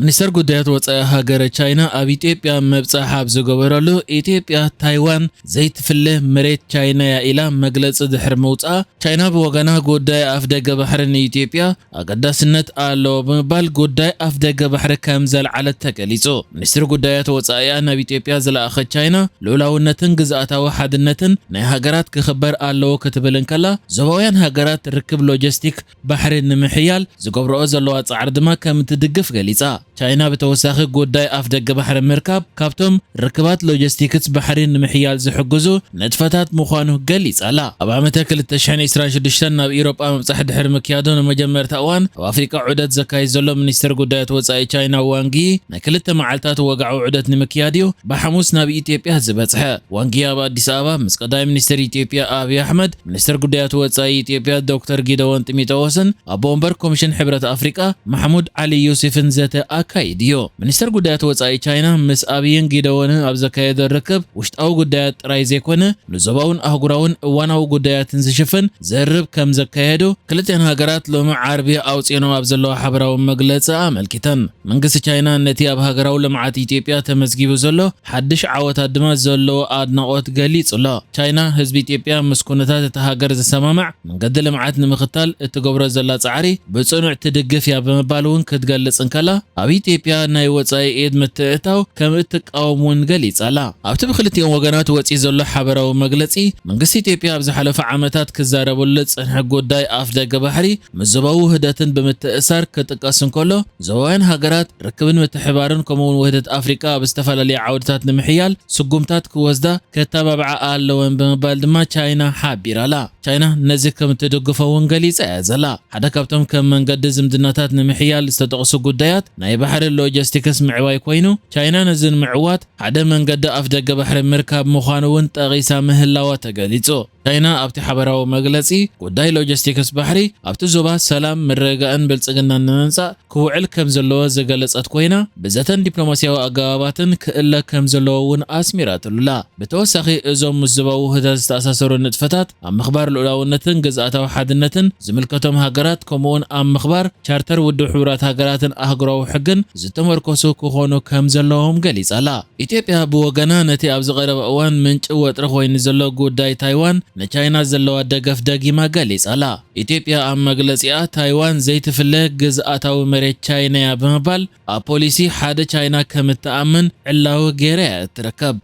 ሚኒስተር ጉዳያት ወጻኢ ሃገረ ቻይና ኣብ ኢትዮጵያ መብጻሕ ኣብ ዝገበረሉ፣ ኢትዮጵያ ታይዋን ዘይትፍለ መሬት ቻይና እያ ኢላ መግለጺ ድሕሪ ምውጻኣ፣ ቻይና ብወገና ጉዳይ ኣፍደገ ባሕሪ ንኢትዮጵያ ኣገዳስነት ኣለዎ ብምባል ጉዳይ ኣፍደገ ባሕሪ ከም ዘልዓለት ተገሊጹ። ሚኒስትሪ ጉዳያት ወጻኢኣ ናብ ኢትዮጵያ ዝለኣኸት ቻይና ልኡላውነትን ግዝኣታዊ ሓድነትን ናይ ሃገራት ክኽበር ኣለዎ ክትብል እንከላ፣ ዞባውያን ሃገራት ርክብ ሎጂስቲክ ባሕሪ ንምሕያል ዝገብርኦ ዘለዋ ጻዕሪ ድማ ከም እትድግፍ ገሊጻ። ቻይና ብተወሳኺ ጉዳይ ኣፍደገ ባሕሪ ምርካብ ካብቶም ርክባት ሎጂስቲክስ ባሕሪ ንምሕያል ዝሕግዙ ንጥፈታት ምዃኑ ገሊጻ ኣላ። ኣብ ዓመተ ክልተ ሽሕን ዕስራን ሽዱሽተን ናብ ኢሮጳ ምብጻሕ ድሕሪ ምክያዱ ንመጀመርታ እዋን ኣብ ኣፍሪቃ ዑደት ዘካይድ ዘሎ ሚኒስትር ጉዳያት ወጻኢ ቻይና ዋንጊ ናይ ክልተ መዓልታት ወግዓዊ ዑደት ንምክያድ እዩ ብሓሙስ ናብ ኢትዮጵያ ዝበጽሐ። ዋንጊ ኣብ ኣዲስ ኣበባ ምስ ቀዳማይ ሚኒስትር ኢትዮጵያ ኣብይ ኣሕመድ፣ ሚኒስትር ጉዳያት ወጻኢ ኢትዮጵያ ዶክተር ጊደዎን ጢሞቴዎስን ኣቦ ወንበር ኮሚሽን ሕብረት ኣፍሪቃ ማሕሙድ ዓሊ ዩሲፍን ዘተ ኣካይድ እዩ። ሚኒስትር ጉዳያት ወጻኢ ቻይና ምስ ኣብይን ጊደዎንን ኣብ ዘካየዶ ርክብ ውሽጣዊ ጉዳያት ጥራይ ዘይኮነ ንዞባውን ኣህጉራውን እዋናዊ ጉዳያትን ዝሽፍን ዘርብ ከም ዘካየዱ ክልቲኣን ሃገራት ሎሚ ዓርቢ ኣውጺኦኖም ኣብ ዘለዋ ሓበራዊ መግለጺ ኣመልኪተን። መንግስቲ ቻይና ነቲ ኣብ ሃገራዊ ልምዓት ኢትዮጵያ ተመዝጊቡ ዘሎ ሓድሽ ዓወታት ድማ ዘለዎ ኣድናቖት ገሊጹ ኣሎ። ቻይና ህዝቢ ኢትዮጵያ ምስ ኩነታት እታ ሃገር ዝሰማማዕ መንገዲ ልምዓት ንምኽታል እትገብሮ ዘላ ጻዕሪ ብጽኑዕ ትድግፍ እያ ብምባል እውን ክትገልጽ እንከላ፣ ኣብ ኢትዮጵያ ናይ ወጻኢ ኢድ ምትእትታው ከም እትቃወም እውን ገሊጻ ኣላ። ኣብቲ ብክልቲኦም ወገናት ወጺኡ ዘሎ ሓበራዊ መግለጺ፣ መንግስቲ ኢትዮጵያ ኣብ ዝሓለፈ ዓመታት ክዛረበሉ ዝጸንሐ ጉዳይ ኣፍደገ ባሕሪ ምስ ዞባዊ ውህደትን ብምትእሳር ክጥቀስ እንከሎ፣ ዞባውያን ሃገራት ርክብን ምትሕባርን ከምኡውን ውህደት ኣፍሪቃ ኣብ ዝተፈላለዩ ዓውድታት ንምሕያል ስጉምታት ክወስዳ ከተባብዓ ኣለወን ብምባል ድማ ቻይና ሓቢራ ኣላ። ቻይና ነዚ ከም እትድግፎ እውን ገሊጻ እያ ዘላ። ሓደ ካብቶም ከም መንገዲ ዝምድናታት ንምሕያል ዝተጠቕሱ ጉዳያት ናይ ባሕሪ ሎጂስቲክስ ምዕባይ ኮይኑ፣ ቻይና ነዚ ንምዕዋት ሓደ መንገዲ ኣፍደገ ባሕሪ ምርካብ ምዃኑ እውን ጠቒሳ ምህላዋ ተገሊጹ። ቻይና ኣብቲ ሓበራዊ መግለጺ፣ ጉዳይ ሎጂስቲክስ ባሕሪ ኣብቲ ዞባ ሰላም፣ ምርግጋእን ብልጽግናን ንምምጻእ ክውዕል ከም ዘለዎ ዝገለጸት ኮይና፣ ብዘተን ዲፕሎማስያዊ ኣገባባትን ክእለ ከም ዘለዎ እውን ኣስሚራትሉ ኣላ። ብተወሳኺ፣ እዞም ምስ ዞባዊ ውህደት ዝተኣሳሰሩ ንጥፈታት ኣብ ምኽባር ልኡላውነትን ግዝኣታዊ ሓድነትን ዝምልከቶም ሃገራት፣ ከምኡውን ኣብ ምኽባር ቻርተር ውድብ ሕቡራት ሃገራትን ኣህጉራዊ ሕግን ዝተመርኮሱ ክኾኑ ከም ዘለዎም ገሊጻ ኣላ። ኢትዮጵያ ብወገና፣ ነቲ ኣብዚ ቀረባ እዋን ምንጪ ወጥሪ ኮይኑ ዘሎ ጉዳይ ታይዋን፣ ንቻይና ዘለዋ ደገፍ ደጊማ ገሊጻ ኣላ። ኢትዮጵያ ኣብ መግለጺኣ፣ ታይዋን ዘይትፍለ ግዝኣታዊ መሬት ቻይና እያ ብምባል፣ ኣብ ፖሊሲ ሓደ ቻይና ከም እትኣምን ዕላዊ ገይራ እያ እትርከብ።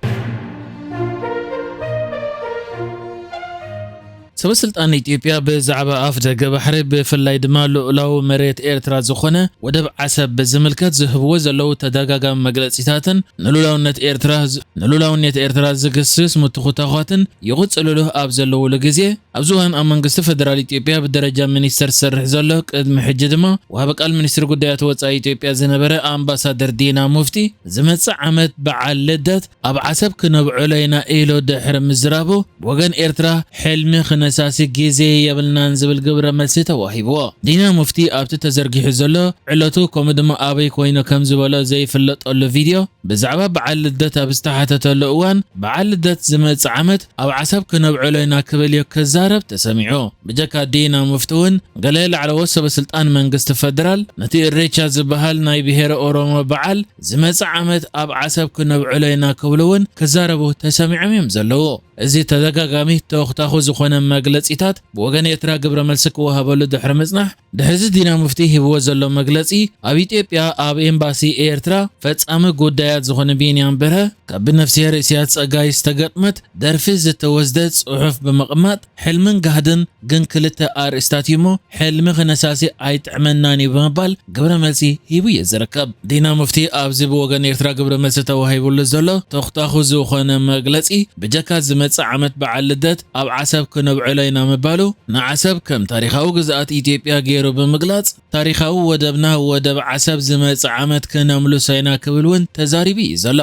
ሰበ ስልጣን ኢትዮጵያ ብዛዕባ ኣፍ ደገ ባሕሪ፣ ብፍላይ ድማ ልኡላዊ መሬት ኤርትራ ዝኾነ ወደብ ዓሰብ ብዝምልከት ዝህብዎ ዘለዉ ተደጋጋሚ መግለጺታትን ንልኡላውነት ኤርትራ ዝ-፣ ንልኡላውነት ኤርትራ ዝግስስ ምትኹታዃትን ይቕጽልሉ ኣብ ዘለዉሉ ግዜ፣ ኣብዚ እዋን ኣብ መንግስቲ ፈደራል ኢትዮጵያ ብደረጃ ሚኒስተር ዝሰርሕ ዘሎ፣ ቅድሚ ሕጂ ድማ ወሃቢ ቃል ሚኒስትሪ ጉዳያት ወጻኢ ኢትዮጵያ ዝነበረ ኣምባሳደር ዲና ሙፍቲ፣ ዝመጽእ ዓመት በዓል ልደት ኣብ ዓሰብ ክነብዕሎ ኢና ኢሉ ድሕሪ ምዝራቡ፣ ብወገን ኤርትራ ሕልሚ ክነሳሲ ግዜ የብልናን ዝብል ግብረ መልሲ ተዋሂብዎ። ዲና ሙፍቲ ኣብቲ ተዘርጊሑ ዘሎ ዕለቱ፣ ከምኡ ድማ ኣበይ ኮይኑ ከም ዝበሎ ዘይፍለጠሉ ቪድዮ፣ ብዛዕባ በዓል ልደት ኣብ ዝተሓተተሉ እዋን፣ በዓል ልደት ዝመጽእ ዓመት ኣብ ዓሰብ ክነብዕሎ ኢና ክብል እዩ ክዛረብ ተሰሚዑ። ብጀካ ዲና ሙፍቲ እውን፣ ገለ ላዕለዎት ሰበ ስልጣን መንግስቲ ፈደራል፣ ነቲ እሬቻ ዝበሃል ናይ ብሄረ ኦሮሞ በዓል ዝመጽእ ዓመት ኣብ ዓሰብ ክነብዕሎ ኢና ክብሉ እውን ክዛረቡ ተሰሚዖም እዮም ዘለዉ። እዚ ተደጋጋሚ ተኹታኹ ዝኾነ መግለጺታት ብወገን ኤርትራ ግብረ መልሲ ክወሃበሉ ድሕሪ ምጽናሕ፣ ድሕሪዚ ዲና ሙፍቲ ሂብዎ ዘሎ መግለጺ፣ ኣብ ኢትዮጵያ ኣብ ኤምባሲ ኤርትራ ፈጻሚ ጉዳያት ዝኾነ ቢንያም በርሀ፣ ካብ ብነፍስሄር እስያስ ጸጋይ ዝተገጥመት ደርፊ ዝተወስደ ጽሑፍ ብምቕማጥ፣ ሕልምን ጋህድን ግን ክልተ ኣርእስታት እዩ እሞ፣ ሕልሚ ክነሳሲ ኣይጥዕመናን እዩ ብምባል ግብረ መልሲ ሂቡ እዩ ዝርከብ። ዲና ሙፍቲ ኣብዚ ብወገን ኤርትራ ግብረ መልሲ ተዋሂቡሉ ዘሎ ተኹታኹ ዝኾነ መግለጺ፣ ብጀካ ዝመጽእ ዓመት በዓል ልደት ኣብ ዓሰብ ክነብዕሎ ኢና ምባሉ፣ ንዓሰብ ከም ታሪኻዊ ግዝኣት ኢትዮጵያ ገይሩ ብምግላጽ፣ ታሪኻዊ ወደብና ወደብ ዓሰብ ዝመጽእ ዓመት ክነምልሶ ኢና ክብል እውን ተዛሪቡ እዩ ዘሎ።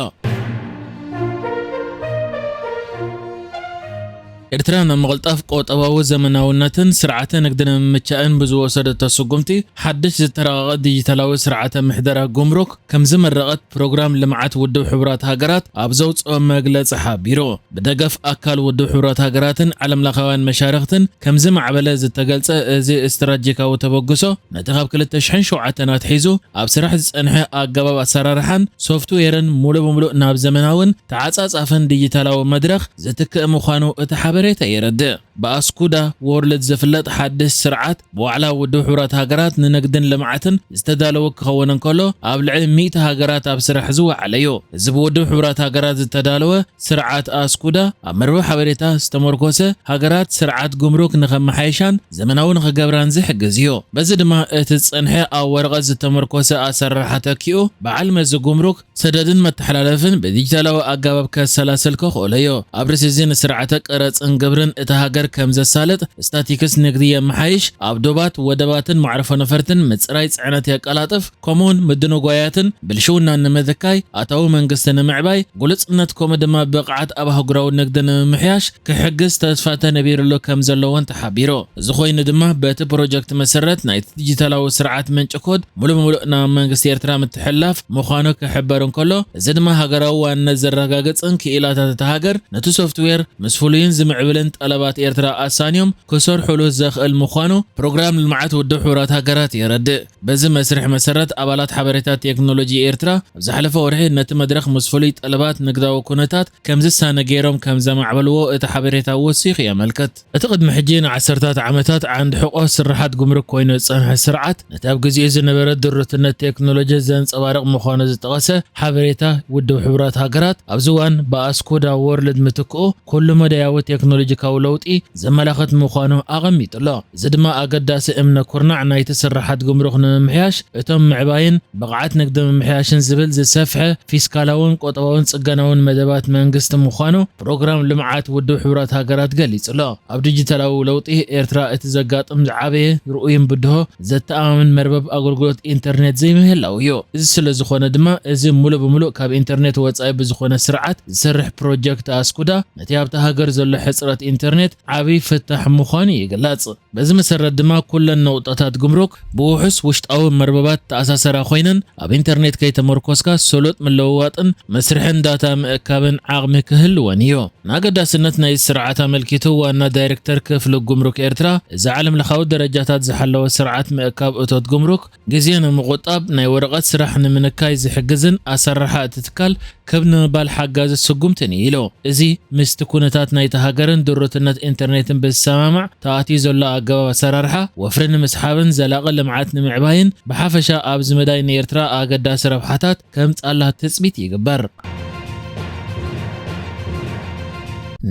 ኤርትራ ንምቕልጣፍ ቆጠባዊ ዘመናውነትን ስርዓተ ንግዲ ንምምቻእን ብዝወሰደቶ ስጉምቲ፣ ሓድሽ ዝተረቐቐ ዲጂታላዊ ስርዓተ ምሕደራ ጉምሩክ ከም ዝመረቐት ፕሮግራም ልምዓት ውድብ ሕቡራት ሃገራት ኣብ ዘውፅኦ መግለፂ ሓቢሩ። ብደገፍ ኣካል ውድብ ሕቡራት ሃገራትን ዓለምለኻውያን መሻርኽትን ከም ዝማዕበለ ዝተገልጸ እዚ ስትራቴጂካዊ ተበግሶ፣ ነቲ ካብ ክልተ ሽሕን ሸውዓተን ኣትሒዙ ኣብ ስራሕ ዝጸንሐ ኣገባብ ኣሰራርሓን ሶፍትዌርን ሙሉእ ብምሉእ ናብ ዘመናውን ተዓጻጻፍን ዲጂታላዊ መድረኽ ዝትክእ ምዃኑ እቲ ሓበሬታ የረድእ። ብኣስኩዳ ዎርልድ ዝፍለጥ ሓድሽ ስርዓት ብዋዕላ ውድብ ሕቡራት ሃገራት ንንግድን ልምዓትን ዝተዳለወ ክኸውን እንከሎ፣ ኣብ ልዕሊ ሚእቲ ሃገራት ኣብ ስራሕ ዝወዓለ እዩ። እዚ ብውድብ ሕቡራት ሃገራት ዝተዳለወ ስርዓት ኣስኩዳ ኣብ መርበብ ሓበሬታ ዝተመርኮሰ፣ ሃገራት ስርዓት ጉምሩክ ንኸመሓየሻን ዘመናዊ ንኽገብራን ዝሕግዝ እዩ። በዚ ድማ እቲ ዝጸንሐ ኣብ ወረቐት ዝተመርኮሰ ኣሰራርሓ ተኪኡ፣ በዓል መዚ ጉምሩክ ሰደድን መተሓላለፍን ብዲጂታላዊ ኣገባብ ከሰላስል ከኽእሎ እዩ። ኣብ ርእሲ እዚ ንስርዓተ ቀረጽን ግብርን እታ ሃገር ከም ዘሳልጥ፣ ስታቲክስ ንግዲ የመሓይሽ፣ ኣብ ዶባት፣ ወደባትን መዕርፎ ነፈርትን ምጽራይ ጽዕነት የቀላጥፍ፣ ከምኡውን ምድንጓያትን ብልሽውናን ንምትካይ ኣታዊ መንግስቲ ንምዕባይ፣ ግሉጽነት ከምኡ ድማ ብቕዓት ኣብ ኣህጉራዊ ንግዲ ንምምሕያሽ ክሕግዝ ተስፋ ተነቢርሉ ከም ዘለዎን ተሓቢሩ። እዚ ኮይኑ ድማ በቲ ፕሮጀክት መሰረት ናይቲ ዲጂታላዊ ስርዓት ምንጪ ኮድ ሙሉእ ብምሉእ ናብ መንግስቲ ኤርትራ ምትሕልላፍ ምዃኑ ክሕበር እንከሎ፣ እዚ ድማ ሃገራዊ ዋንነት ዘረጋግጽን ክኢላታት እታ ሃገር ነቲ ሶፍትዌር ምስ ፍሉይን ዝምዕብልን ጠለባት ኤርትራ ኣሳንዮም ክሰርሑሉ ዘኽእል ምዃኑ ፕሮግራም ልምዓት ውድብ ሕቡራት ሃገራት የረድእ። በዚ መስርሕ መሰረት፣ ኣባላት ሓበሬታ ቴክኖሎጂ ኤርትራ ኣብ ዝሓለፈ ወርሒ ነቲ መድረኽ ምስ ፍሉይ ጠለባት ንግዳዊ ኩነታት ከም ዝሳነ ገይሮም ከም ዘማዕበልዎ እቲ ሓበሬታ ወሲኹ የመልክት። እቲ ቅድሚ ሕጂ ንዓሰርታት ዓመታት ዓንዲ ሕቖ ስርሓት ጉምሩክ ኮይኑ ዝጸንሐ ስርዓት፣ ነቲ ኣብ ግዜኡ ዝነበረ ድሩትነት ቴክኖሎጂ ዘንጸባርቕ ምዃኑ ዝጠቐሰ ሓበሬታ ውድብ ሕቡራት ሃገራት፣ ኣብዚ እዋን ብኣስኩዳ ዎርልድ ምትክኡ፣ ኩሉ መዳያዊ ቴክኖሎጂካዊ ለውጢ ዘመላኽት ምዃኑ ኣቐሚጡ ኣሎ። እዚ ድማ ኣገዳሲ እምነ ኩርናዕ ናይቲ ስርሓት ጉምሩክ ንምምሕያሽ፣ እቶም ምዕባይን ብቕዓት ንግዲ ምምሕያሽን ዝብል ዝሰፍሐ ፊስካላውን ቆጠባውን ጽገናውን መደባት መንግስቲ ምዃኑ ፕሮግራም ልምዓት ውድብ ሕቡራት ሃገራት ገሊጹ ኣሎ። ኣብ ዲጂታላዊ ለውጢ ኤርትራ እቲ ዘጋጥም ዝዓበየ ርኡይን ብድሆ ዘተኣማምን መርበብ ኣገልግሎት ኢንተርኔት ዘይምህላው እዩ። እዚ ስለ ዝኾነ ድማ፣ እዚ ሙሉእ ብምሉእ ካብ ኢንተርኔት ወጻኢ ብዝኾነ ስርዓት ዝሰርሕ ፕሮጀክት ኣስኩዳ፣ ነቲ ኣብታ ሃገር ዘሎ ሕጽረት ኢንተርኔት ዓቢ ፍታሕ ምዃኑ ይግለጽ። በዚ መሰረት ድማ፣ ኩለን ነቑጣታት ጉምሩክ ብውሑስ ውሽጣዊ መርበባት ተኣሳሰራ ኮይነን፣ ኣብ ኢንተርኔት ከይተመርኮስካ ስሉጥ ምልውዋጥን መስርሕን ዳታ ምእካብን ዓቕሚ ክህልወን እዩ። ንኣገዳስነት ናይ ስርዓት ኣመልኪቱ፣ ዋና ዳይሬክተር ክፍሊ ጉምሩክ ኤርትራ፣ እዚ ዓለምለኻዊ ደረጃታት ዝሓለወ ስርዓት ምእካብ እቶት ጉምሩክ፣ ግዜ ንምቑጣብ፣ ናይ ወረቐት ስራሕ ንምንካይ ዝሕግዝን ኣሰራርሓ እቲ ትካል ክብ ንምባል ሓጋዚ ስጉምትን እዩ ኢሉ። እዚ ምስቲ ኩነታት ናይቲ ሃገርን ድሩትነት ኢንተርኔትን ብዝሰማማዕ ተኣትዩ ዘሎ ኣገባብ ኣሰራርሓ፣ ወፍሪ ንምስሓብን ዘላቒ ልምዓት ንምዕባይን፣ ብሓፈሻ ኣብዚ መዳይ ንኤርትራ ኣገዳሲ ረብሓታት ከምጻላ ትጽቢት ይግበር።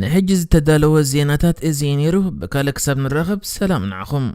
ንሕጂ ዝተዳለወ ዜናታት እዚ እዩ ነይሩ። ብካልእ ክሳብ ንራኸብ፣ ሰላም ንዓኹም።